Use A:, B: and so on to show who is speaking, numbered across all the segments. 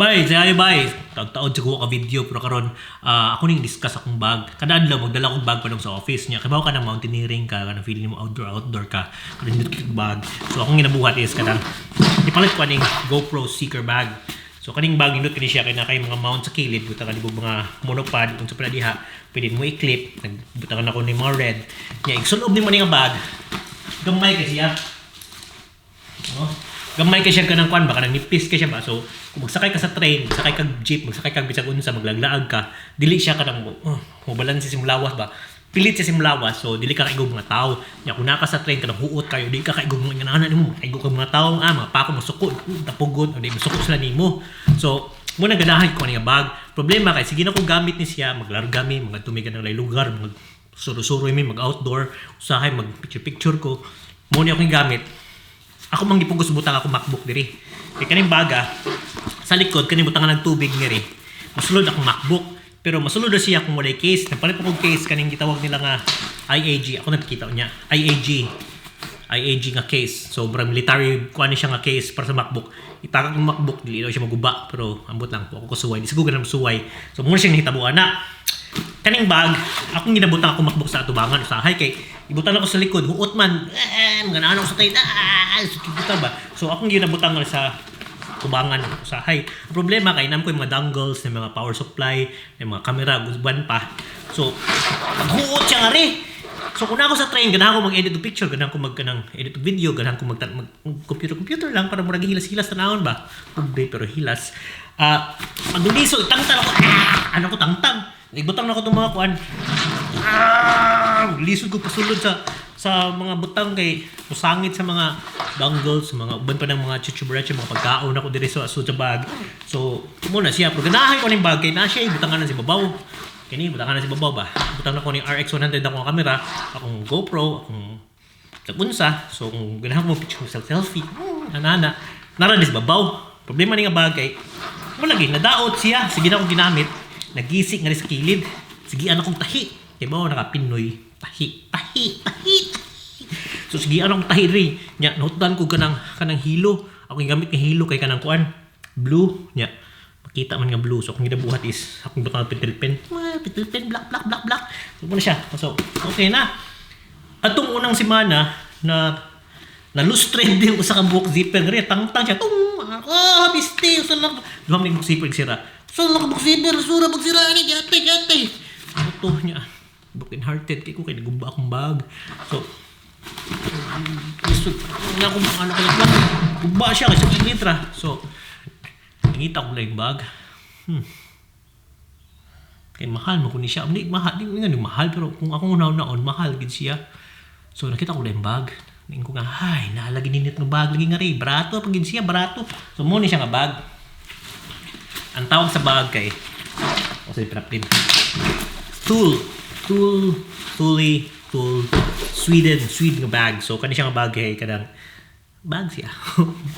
A: Bye, say bye. Taod-taod siguro ka video pero karon ako ning discuss akong bag. Kada adlaw magdala kong bag pa sa office niya. Kibaw ka ng mountaineering ka, kanang feeling mo outdoor outdoor ka. Kanang nindot kay bag. So akong ginabuhat is kanang ipalit ko aning GoPro Seeker bag. So kaning bag nindot kini siya kay naa kay mga mount sa kilid, butang ka mga monopod unsa pa na diha. Pwede mo i-clip, nagbutangan ako ni mga red. Nya igsulob nimo ni nga bag. Gamay kay siya. No? Gamay kay siya kanang kwan ba, kanang nipis kay siya ba. So kung magsakay ka sa train, magsakay kag jeep, magsakay kag bisag unsa, maglaglaag ka, dili siya kanang mo balanse si lawas ba. Pilit siya si lawas, so dili ka kaigog mga tao. Nya kung naa ka sa train kanang huot kayo, di ka kaigog mga ingana nimo, kaigog ka mga tao, mga pako mosuko, tapugon, o di mosuko sila nimo. So mo na ganahan ko ani nga bag. Problema kay sige na ko gamit ni siya, maglarga mi, mga tumigan ng lay lugar, mag suro-suro mi, mag outdoor, usahay mag picture picture ko. Mo ni akong gamit. Ako mang gipugos butang ako MacBook diri. Kay kaning baga sa likod kaning butangan ng tubig ngiri. Masulod akong MacBook pero masulod na siya kung walay case. Nagpalit ko og case kaning gitawag nila nga IAG. Ako nagkita niya. IAG. IAG nga case. So, murag military kuan ni siya nga case para sa MacBook. Itagak ang MacBook, dili daw siya maguba. Pero ambot lang po ako suway. Di siguro ganun suway. So, muna siyang nahitabuan na. Kaning bag, akong ginabutang ako MacBook sa atubangan usahay kay ibutang ako sa likod, huot man, eh, mga ako sa tayo, ah, butang ba? So akong ginabutang sa tubangan usahay. Ang problema kay nam ko yung mga dongles, yung mga power supply, yung mga camera, buwan pa. So, paghuot siya nga rin. So kung ako sa train, ganahan ko mag-edit og picture, ganahan ko mag kanang edit og video, ganahan ko mag computer computer lang para murag hilas-hilas tanawon ba. Pobre pero hilas. Ah, uh, tangtang ako. Ah, ano ko tangtang? Ibutang na ko itong mga kuan. Ah, lisod ko pasulod sa mga butang kay musangit sa mga dongles, sa mga uban pa ng mga chichubrache, mga pagkaon ako diri sa bag. So, muna siya pero ganahan ko ning bag kay na siya ibutangan na si babaw. Kini butangan na si babaw ba. Butang na ko ning RX100 akong kamera, akong GoPro, akong unsa. So kung ganahan ko mo picture self selfie, anana, nara dis babaw. Problema ni nga bag kay mo lagi nadaot siya. Sige na akong ginamit. Nagisi nga sa kilid. Sige ano kong tahi. Kay ba naka Pinoy tahi, tahi, tahi. So sige ano akong tahi ri. Nya nahutan ko kanang kanang hilo. Ako gamit nga hilo kay kanang kuan blue nya. Makita man nga blue. So akong ginabuhat is akong butang pentel pen. Ah, pentel pen black black black black. So muna siya. So okay na. Atong unang semana na na loose thread din usa ka buhok zipper ngari tangtang siya tung ah biste usa lang duha man buhok zipper sira so lang ka buhok zipper sura bag sira ani gate gate ito niya broken hearted kay ko kay nagumba akong bag. So gusto na akong ano kay gumba siya kasi kilid ra. So nangita ko lang bag kay mahal mo kun siya. Hindi mahal, di nga mahal pero kung akong una-unaon mahal gid siya. So nakita ko lang bag. Ning ko nga, hay, naalagi ninit nga bag lagi nga ri. Barato pag gid siya, barato. So mo ni siya nga bag. Ang tawag sa bag kay o sa din. Thule, Thule, Thule, Thule, Sweden, Sweden nga bag. So kani siya nga bag kay kanang bag siya.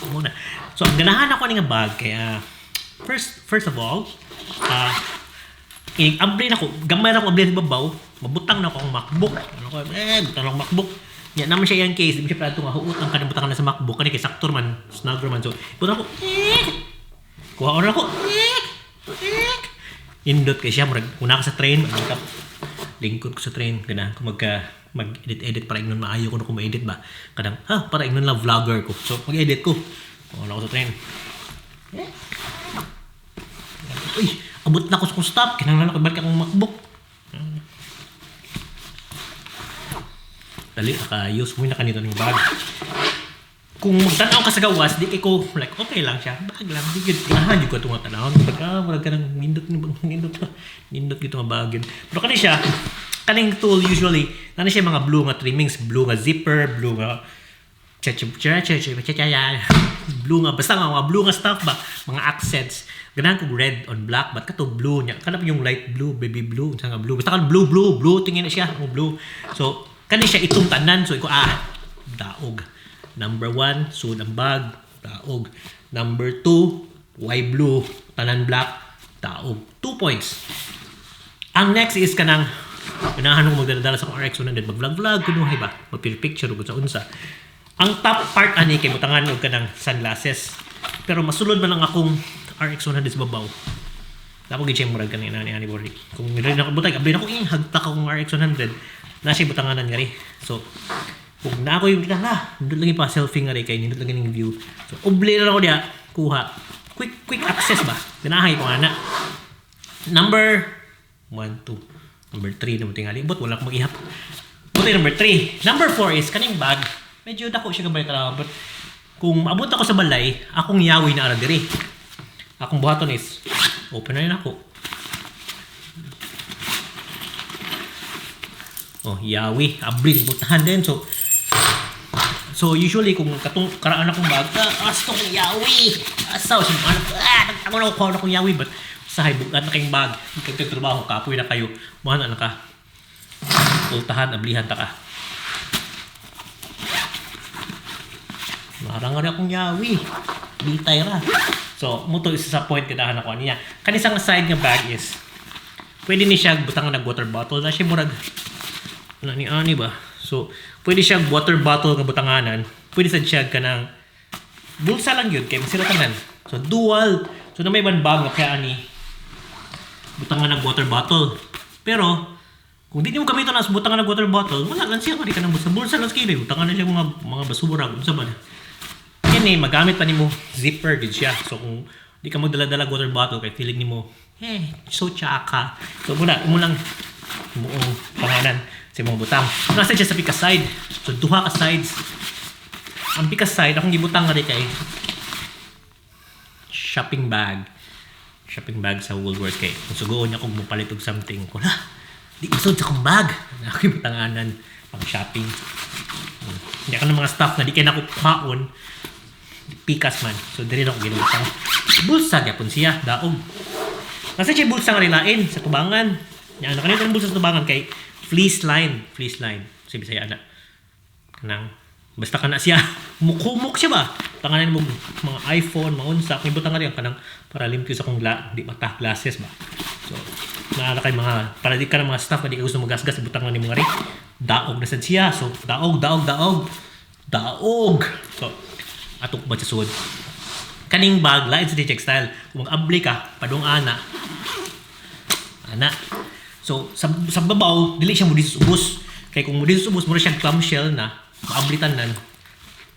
A: Muna. So ang ganahan ako ni nga bag kay first first of all, inig abri na ko, gamay na ko abri sa babaw, mabutang na ko ang MacBook. Ano ko, eh, butang na akong MacBook. Nya naman siya iyang case, di mo siya plato nga huot ang kanang butangan na sa MacBook kani kay saktor man, snugger man. So, butang ko, eh, kuha na ako, eh, eh. Indot kay siya, murag una ka sa train, magka lingkod ko sa train, ganahan ko magka mag-edit-edit para ingnon maayo ko na kung ma-edit ba. Kanang, ha, para ingnon lang vlogger ko. So, mag-edit ko. Kuha na ako sa train. Eh. Uy, abot na ako sa stop. Kinahanglan ako ibalik akong MacBook. Dali, nakayos mo na kanito ng bag. Kung magtanaw ka sa gawas, di kay ko, like, okay lang siya. Bag lang, di gud. Ganahan jud ko itong tanawon. Pag, murag ka ng nindot, nindot, nindot gito nga bag yun. Pero kani siya, kaning tool usually, nana siya mga blue nga trimmings, blue nga zipper, blue nga blue nga basta nga mga blue nga stuff ba, mga accents. Ganahan kog red on black but kato blue nya kanang yung light blue, baby blue, unsa nga blue, basta kan blue blue blue tingin na siya mo blue. So kani siya itong tanan. So iko daog. Number 1, sud ang bag, daog. Number 2, why blue, tanan black, daog. 2 points. Ang next is kanang ganahan ko magdala-dala sa akong RX100, mag-vlog-vlog kunuhay ba, mag-picture ug sa unsa. Ang top part ani kay butangan og kanang sunglasses. Pero masulod man lang akong RX 100 sa babaw. Dapat gid siya murag kaning ani ani bori. Kung ready na ko butay, abli na ko ing hagtak akong RX 100. Na siya butanganan ngari. So kung na ako yung na, nindot lagi pa selfie ngari kay nindot lagi ning view. So ubli na ako diya, kuha. Quick quick access ba? Ganahay ko ana. Number 1, 2. Number 3 na mo tingali. But wala akong mag-ihap. Buti number 3. Number 4 is kaning bag. Medyo dako siya gabay tara, but kung maabot ako sa balay, akong yawi na ara diri. Akong buhaton is open na yun ako. Oh, yawi. Abri, butahan din. So usually kung katong karaan akong bag, ah, asto kong yawi. Asaw, si mga anak, ah, ako na kuha na akong yawi. But sa bugat na kayong bag. Kag trabaho, kapoy na kayo. Mga na ka. Ultahan, ablihan ta ka. Marang nga akong yawi. Bitay ra. So, muto isa sa point kadahan ako niya. Kanisang side nga bag is pwede ni siya butangan ng water bottle na siya murag ano ni ani ba? So, pwede siya water bottle nga butanganan. Pwede sad siya kanang bulsa lang yun kay masira tanan. So, dual. So, na may ibang bag nga kaya ani butangan ng water bottle. Pero, kung di mo gamiton as butangan ng water bottle, wala lang siya kari ka ng bulsa. Bulsa lang sa butangan na siya mga basura unsa ba na. Kini magamit pa nimo, zipper gid siya. So kung di ka magdala-dala water bottle kay feeling nimo eh so tsaka. So muna imo lang buong pangalan sa imong butang. Nasa siya sa pika side. So duha ka sides. Ang pika side akong gibutang nga kay shopping bag. Shopping bag sa Woolworths kay kung sugoon niya kung mopalit og something ko na. Di isod sa akong bag. Ako yung butanganan pang shopping. Hindi ka ng mga stuff na di kay nako kuhaon, pikas man. So diri na ako ginabutang. Bulsa gyapon siya, daog. Nasa siya bulsa nga rilain sa tubangan. Nya ano kanito ang bulsa sa tubangan kay fleece line, fleece line. Sa Bisaya ana. Kanang basta kana siya mukumok siya ba. Tanganan mo mga iPhone, mga unsa, kung ibutang nga kanang para limpyo sa akong di mata glasses ba. So naa kay mga para di ka ng mga staff na di ka gusto magasgas, ibutang na nimo nga ri. Daog na sad siya. So daog, daog, daog. Daog. So atok ba sa sud? Kaning bag lain sa check style. Kung mag-abli ka, padung ana. Ana. So sa babaw dili siya mo sa ubos. Kay kung mo sa ubos, mura siya clamshell na maabli tanan.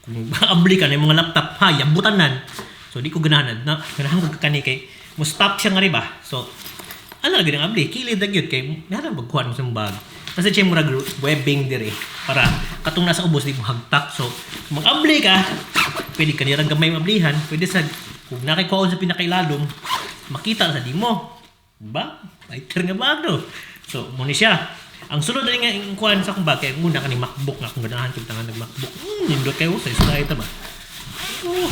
A: Kung maabli ka na yung mga laptop, ha, yabutan nan. So di ko ganahan na ganahan ko kani kay mo stop siya nga ri ba. So ano lagi nang abli, kilid na gyud kay naran magkuhan mo sa bag. Kasi siya murag webbing dire para katong nasa ubos di mo hagtak. So kung mag-abli ka, pwede ka nirang gamay mablihan, pwede sa kung nakikuhaon sa pinakailalom, makita sa di mo. Ba? Lighter nga bag no. So, mo ni siya. Ang sunod na nga yung kuhan sa akong bag, kay muna kaning MacBook nga akong ganahan kag tangan nag MacBook. Nindot kayo sa isa ita ba. Oh.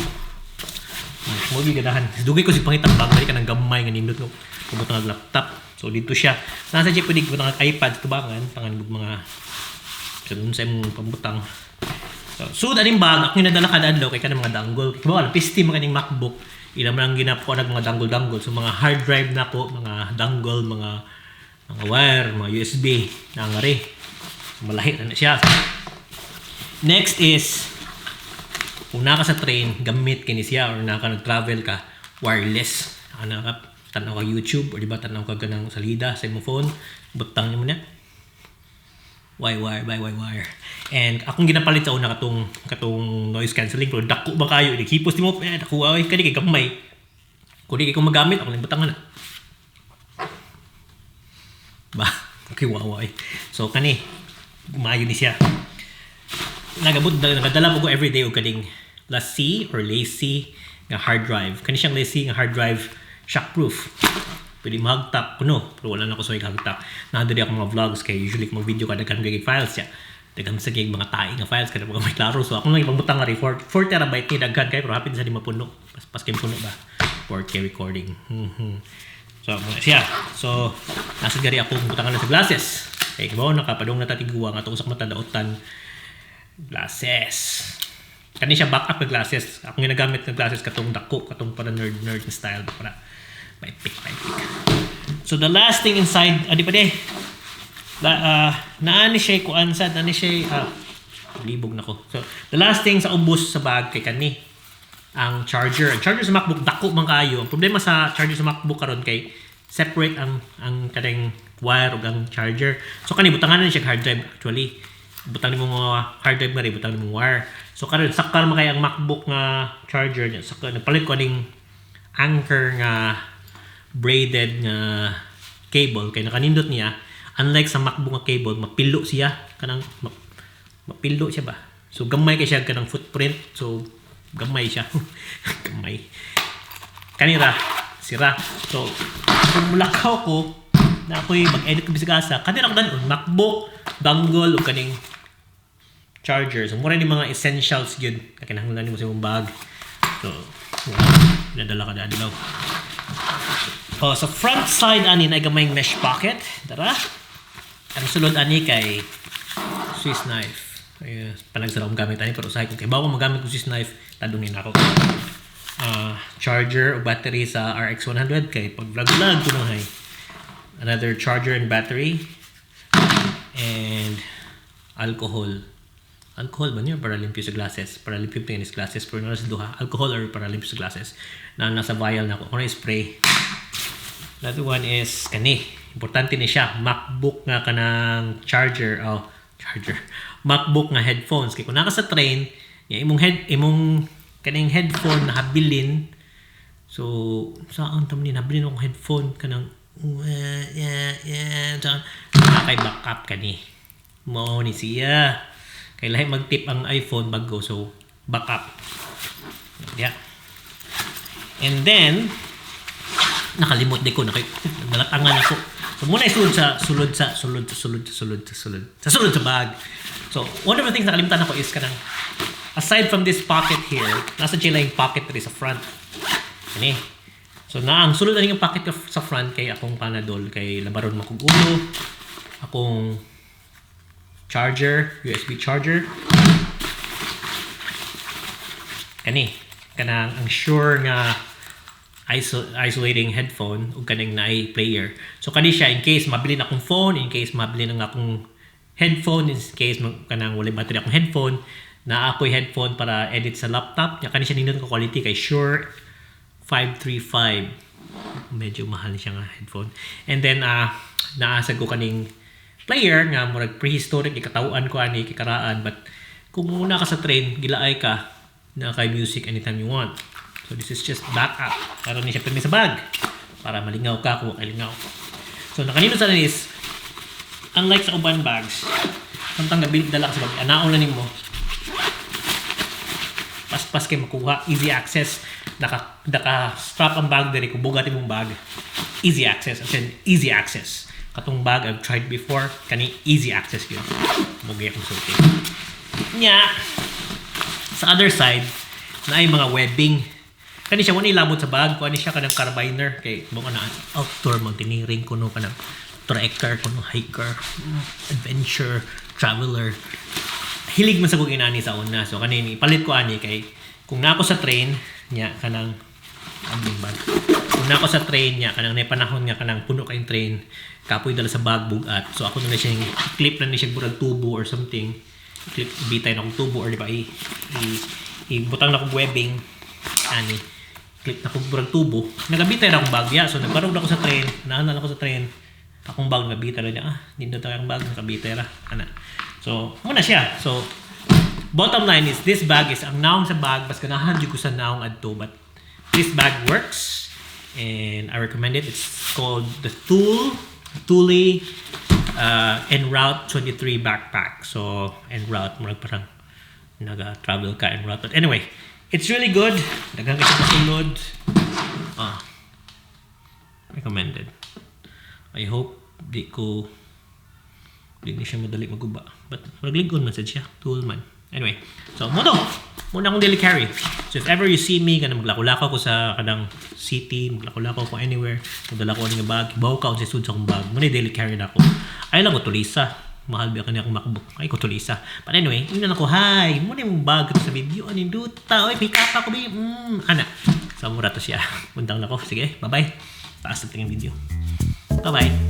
A: Mo gi ganahan. Dugay ko si pangitang bag balik ka ng gamay nga nindot ko. Kubot nga laptop. So dito siya. Nasa siya pwede butang ang iPad sa tubangan, tangan mga sa sa imong pambutang. So, sud aning bag, ako yung nadala kada adlaw kay kanang mga dangle. Kay ba pisti man kaning MacBook. Ila man lang ginapo nag mga dangle-dangle. So mga hard drive na ko, mga dangle, mga wire, mga USB na ngari. So, malahi na siya. Next is kung naka sa train, gamit kini siya or naka nag-travel ka, wireless. Ana ka tanaw ka YouTube or di ba tanaw ka ganang salida sa imong phone, butang nimo na. Wire wire by wire wire. And akong ginapalit sa una katong noise cancelling pero dako ba kayo hipos nimo eh dako ay kani kay gamay. Kung di kay ko magamit ako lang butangan na. Ba, okay wawa eh. So kani maayo ni siya. Nagabot nagadala ko everyday og kaning LaCie or Lacy nga hard drive. Kani siyang LaCie nga hard drive, shockproof. Pwede mahagtak kuno pero wala na ko sa hagtak. Naa diri ako mga vlogs kay usually kung mag-video ka daghan kay files siya. Daghan sa kay mga tae nga files kada mga may klaro. So ako lang ipangbutang nga ri 4 terabyte ni daghan kay pero hapit sa di mapuno. Pas kay puno ba. 4K recording. So mga siya. So nasa gari akong butangan na sa glasses. Kay mo nakapadung na tatiguwa nga tuong sa mata daotan glasses. Kani siya backup na glasses. Akong ginagamit ng glasses katong dako, katong para nerd nerd na style para may pick, may pick. So the last thing inside, adi pa di. La, naani siya kuan sa naani siya libog na ko. So the last thing sa ubos sa bag kay kani. Ang charger. Ang charger sa MacBook, dako man kaayo. Ang problema sa charger sa MacBook karon kay separate ang kanang wire ug ang charger. So kani, butangan na siya hard drive actually. Butang nimo mga hard drive nga rin, butang nimo wire. So karon, sakar man kay ang MacBook nga charger niya. Sakar, nagpalit ko aning Anker nga braided nga cable kay nakanindot niya, unlike sa MacBook nga cable, mapilo siya, kanang mapilo siya ba. So gamay kay siya kanang footprint, so gamay siya, gamay kanira sira. So kung mulakaw ko na ako'y mag-edit ko bisag asa, kanira ko dalon, MacBook, dongle ug kaning charger. So mura ni mga essentials gyud na kinahanglan nimo sa imong bag. So pinadala ka na adlaw. Oh, sa front side ani na gamay mesh pocket. Tara. Ang sulod ani kay Swiss knife. Ay, panagsara akong gamit ani, pero usahay kung kay bawo magamit ko Swiss knife, tadungin ako. Ah, charger o battery sa RX100 kay pag vlog vlog kuno hay. Another charger and battery and alcohol. Alcohol ba niyo para limpyo sa glasses? Para limpyo tennis glasses, pero na sa duha. Alcohol or para limpyo sa glasses. Na nasa vial na ako. Ako na spray. Another one is kani. Importante ni siya. MacBook nga kanang charger. Oh, charger. MacBook nga headphones. Kay kung naka sa train, ya imong head imong kaning headphone na habilin. So, saan tam ni nabilin akong headphone kanang yeah, saan kay backup kani. Mao ni siya. Kay lahi mag-tip ang iPhone bago, so backup. Yeah. And then nakalimot di ko naka nalatangan ako. So muna sulod sa sulod sa sulod sa sulod sa sulod sa sulod sa sulod sa bag. So one of the things nakalimutan ako is kanang aside from this pocket here, nasa sila yung pocket diri sa front. Kani. So na ang sulod ani yung pocket sa front kay akong Panadol kay labaron makog ulo, akong charger, USB charger. Kani, kanang ang Shure nga isolating headphone ug kaning naay player. So kani siya in case mabilin akong phone, in case mabilin ang akong headphone, in case kanang walay battery akong headphone, na ako'y headphone para edit sa laptop. Nya kani siya nindot ka quality kay Shure 535. Medyo mahal siya nga headphone. And then naasag ko kaning player nga murag prehistoric, ikatawaan ko ani kikaraan, but kung muna ka sa train, gilaay ka na kay music anytime you want. So this is just backup. Para ni siya pirmi sa bag. Para malingaw ka kung kay lingaw. So nakanino sa is unlike sa uban bags, samtang gabi dala ka sa bag, anaon na nimo. Paspas kay makuha, easy access. Naka strap ang bag diri kung bugat imong bag. Easy access, as in easy access. Katong bag I've tried before, kani easy access yun. Mugay akong sulti. Nya, sa other side, na ay mga webbing. Kani siya wala ilabot sa bag, kuan ni siya kanang carabiner kay mo na outdoor mountaineering kuno, kanang trekker kuno, hiker, adventure, traveler. Hilig man sa kong inani sa una. So kani palit ko ani kay kung na ako sa train nya kanang ang bag. Kung na ako sa train nya kanang nay panahon nga kanang puno kayong train, kapoy dala sa bag, bugat. So ako na lang siya clip na ni siya burag tubo or something. Clip bitay na akong tubo or di ba i ibutang na akong webbing ani, clip na akong burag tubo, nagabitay na akong bag ya. So nagbarog na ako sa train, naan na ako sa train, akong bag nagabitay na niya. Ah, nindot ang bag, nakabitay ra ana. So muna siya. So bottom line is this bag is ang naong sa bag, bas ganahan jud ko sa naong adto, but this bag works and I recommend it. It's called the Thule Enroute 23 backpack. So Enroute, murag parang naga-travel ka en route. But anyway, it's really good. Daghan kasi masulod. Ah, recommended. I hope di ni siya madali maguba. But magligon man sad siya. Tool man. Anyway, so mo to. Muna akong daily carry. So if ever you see me kanang maglako-lako ko sa kanang city, maglako-lako ko anywhere, magdala ko ani nga bag, baw ka sa sud sa akong bag. Mo na daily carry na ako. Ay lang ko tulisa. Mahal ba kani akong MacBook? Ay ko tulisa. But anyway, ingnan ako, hi, mo na yung bag sa video ani duta. Oy, pick up ako bi. Ana. So mura to siya. Undang na ko. Sige, bye-bye. Taas na tingin video. Bye-bye.